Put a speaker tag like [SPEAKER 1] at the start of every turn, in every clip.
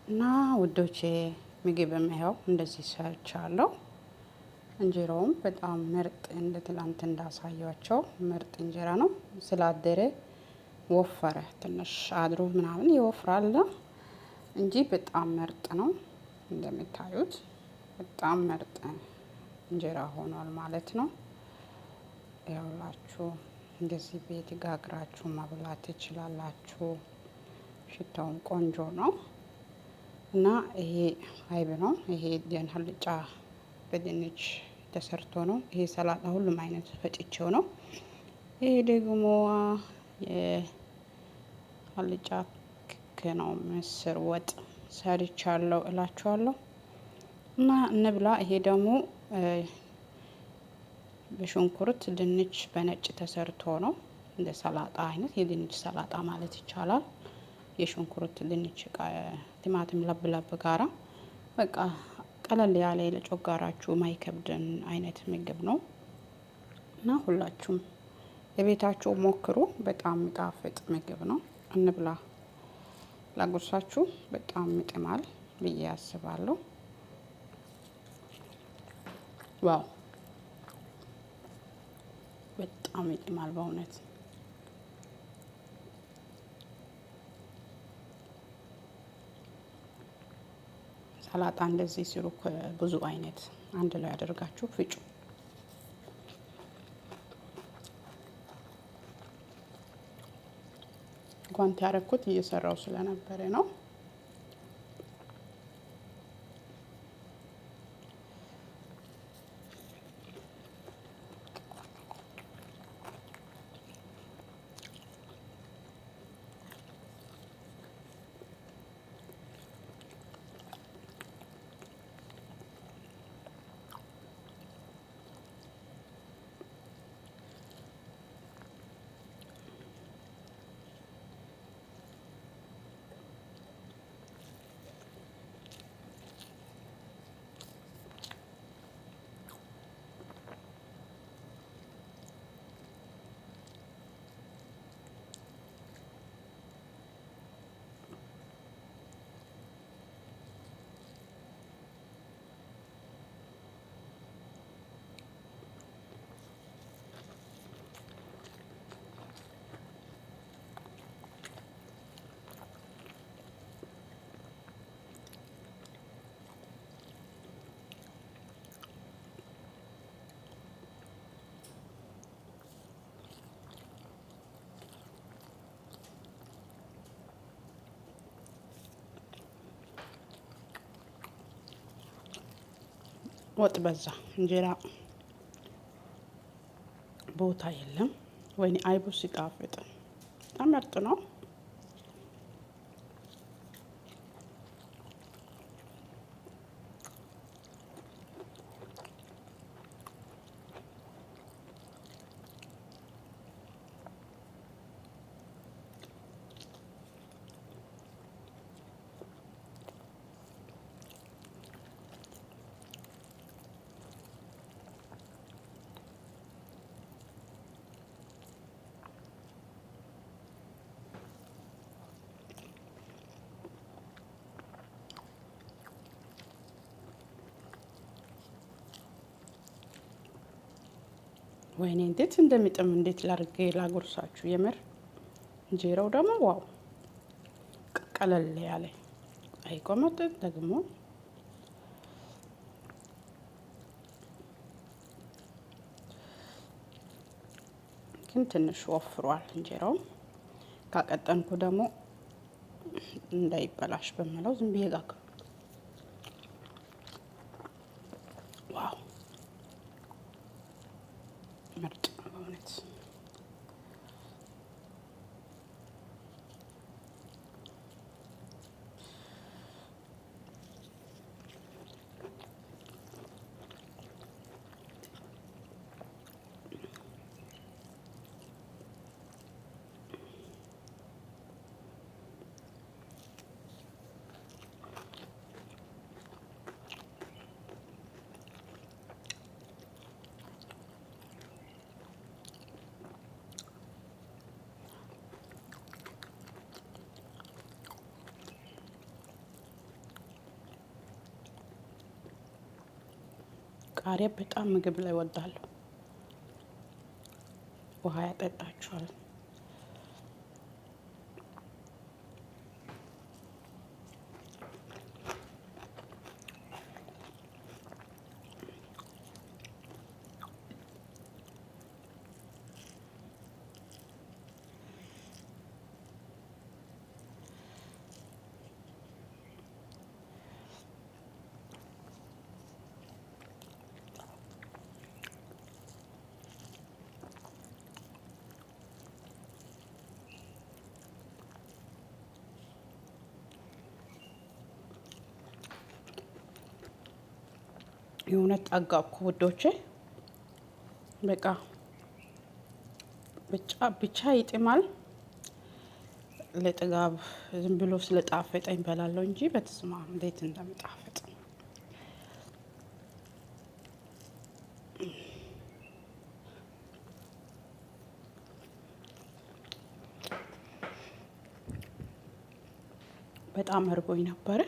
[SPEAKER 1] እና ውዶቼ ምግብም ይኸው እንደዚህ ሰርቻለሁ። እንጀራውም በጣም ምርጥ እንደ ትላንት እንዳሳያቸው ምርጥ እንጀራ ነው። ስላደረ ወፈረ፣ ትንሽ አድሮ ምናምን ይወፍራል እንጂ በጣም ምርጥ ነው። እንደምታዩት በጣም ምርጥ እንጀራ ሆኗል ማለት ነው። ያውላችሁ እንደዚህ ቤት ጋግራችሁ መብላት ትችላላችሁ። ሽታውም ቆንጆ ነው እና ይሄ አይብ ነው። ይሄ አልጫ በድንች ተሰርቶ ነው። ይሄ ሰላጣ ሁሉም አይነት ፈጭቼው ነው። ይሄ ደግሞ የአልጫ ክክ ነው። ምስር ወጥ ሰርቻለሁ እላችኋለሁ። እና እንብላ። ይሄ ደግሞ በሽንኩርት ድንች በነጭ ተሰርቶ ነው። እንደ ሰላጣ አይነት የድንች ሰላጣ ማለት ይቻላል። የሽንኩርት ድንች ቲማቲም ለብ ለብ ጋራ በቃ ቀለል ያለ ለጨጓራችሁ ማይከብድን አይነት ምግብ ነው። እና ሁላችሁም የቤታችሁ ሞክሩ። በጣም የሚጣፍጥ ምግብ ነው። እንብላ። ላጉርሳችሁ በጣም ይጥማል ብዬ አስባለሁ። Wow፣ በጣም ይጥማል በእውነት። ሰላጣ እንደዚህ ሲሩ ብዙ አይነት አንድ ላይ አድርጋችሁ ፍጩ። ጓንት ያደረኩት እየሰራው ስለነበረ ነው። ወጥ በዛ፣ እንጀራ ቦታ የለም። ወይኔ አይቡ ሲጣፍጥ በጣም ምርጥ ነው። ወይኔ እንዴት እንደሚጥም እንዴት ላርጌ ላጎርሳችሁ። የምር እንጀራው ደግሞ wow፣ ቀለል ያለ አይቆመጥጥ ደግሞ። ግን ትንሽ ወፍሯል እንጀራው። ካቀጠንኩ ደግሞ እንዳይበላሽ በምለው ዝም ብዬ ጋግር። Wow፣ ምርጥ ነው በእውነት። ቃሪያ በጣም ምግብ ላይ እወዳለሁ። ውሃ ያጠጣችኋል። የእውነት ጠገብኩ ውዶቼ። በቃ ብቻ ብቻ ይጥማል። ለጥጋብ ዝም ብሎ ስለጣፈጠኝ በላለሁ እንጂ በስመ አብ እንዴት እንደምጣፍጥ። በጣም እርቦኝ ነበረ።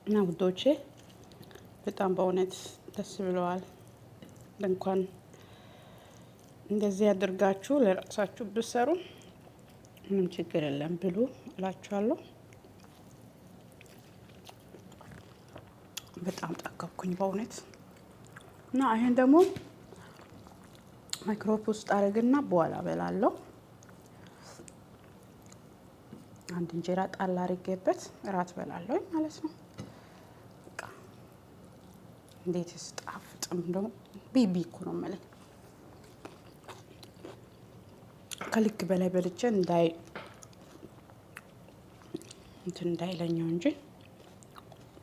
[SPEAKER 1] እና ውዶቼ በጣም በእውነት ደስ ብለዋል። እንኳን እንደዚህ አድርጋችሁ ለራሳችሁ ብትሰሩ ምንም ችግር የለም ብሉ እላችኋለሁ። በጣም ጠገብኩኝ በእውነት። እና ይሄን ደግሞ ማይክሮዌቭ ውስጥ አደርግና በኋላ በላለሁ። አንድ እንጀራ ጣል አድርጌበት እራት በላለሁ ማለት ነው። በቃ እንዴት ስጣፍጥም ደግሞ ቢቢ እኮ ነው የምልህ። ከልክ በላይ በልቼ እንዳይ እንትን እንዳይለኘው እንጂ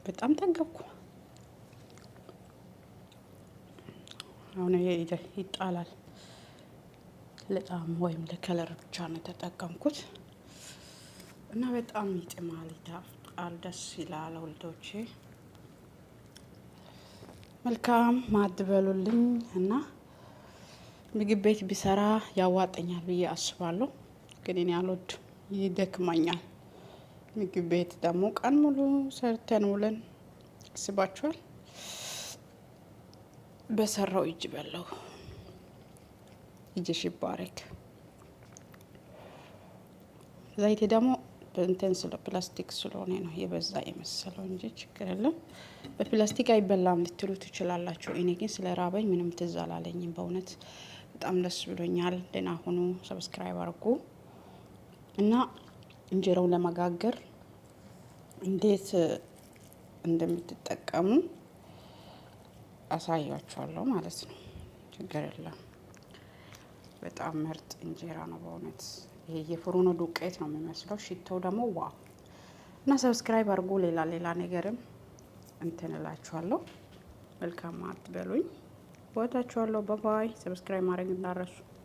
[SPEAKER 1] በጣም ጠገብኩ። አሁን ይሄ ይጣላል። ለጣዕም ወይም ለ color ብቻ ነው የተጠቀምኩት። እና በጣም ይጥማል፣ ይጣፍጣል፣ ደስ ይላል። ውዶቼ መልካም ማዕድ በሉልኝ። እና ምግብ ቤት ቢሰራ ያዋጠኛል ብዬ አስባለሁ። ግን እኔ አልወድም፣ ይደክመኛል። ምግብ ቤት ደግሞ ቀን ሙሉ ሰርተን ውለን አስባችኋል። በሰራው እጅ በላው። እጅሽ ይባረክ። ዘይቴ ደግሞ እንትን ስለ ፕላስቲክ ስለሆነ ነው የበዛ የመሰለው እንጂ ችግር የለም። በፕላስቲክ አይበላም ልትሉ ትችላላችሁ። እኔ ግን ስለ ራበኝ ምንም ትዝ አላለኝም። በእውነት በጣም ደስ ብሎኛል። ደህና ሁኑ። Subscribe አድርጉ እና እንጀራውን ለመጋገር እንዴት እንደምትጠቀሙ አሳያችኋለሁ ማለት ነው። ችግር የለም። በጣም ምርጥ እንጀራ ነው በእውነት። ይሄ የፍሩኖ ዱቄት ነው የሚመስለው። ሽታው ደግሞ wow! እና subscribe አድርጉ። ሌላ ሌላ ነገርም እንትን እላችኋለሁ። መልካም ማዕድ በሉኝ። እወዳችኋለሁ። Bye bye። Subscribe ማድረግ እንዳትረሱ።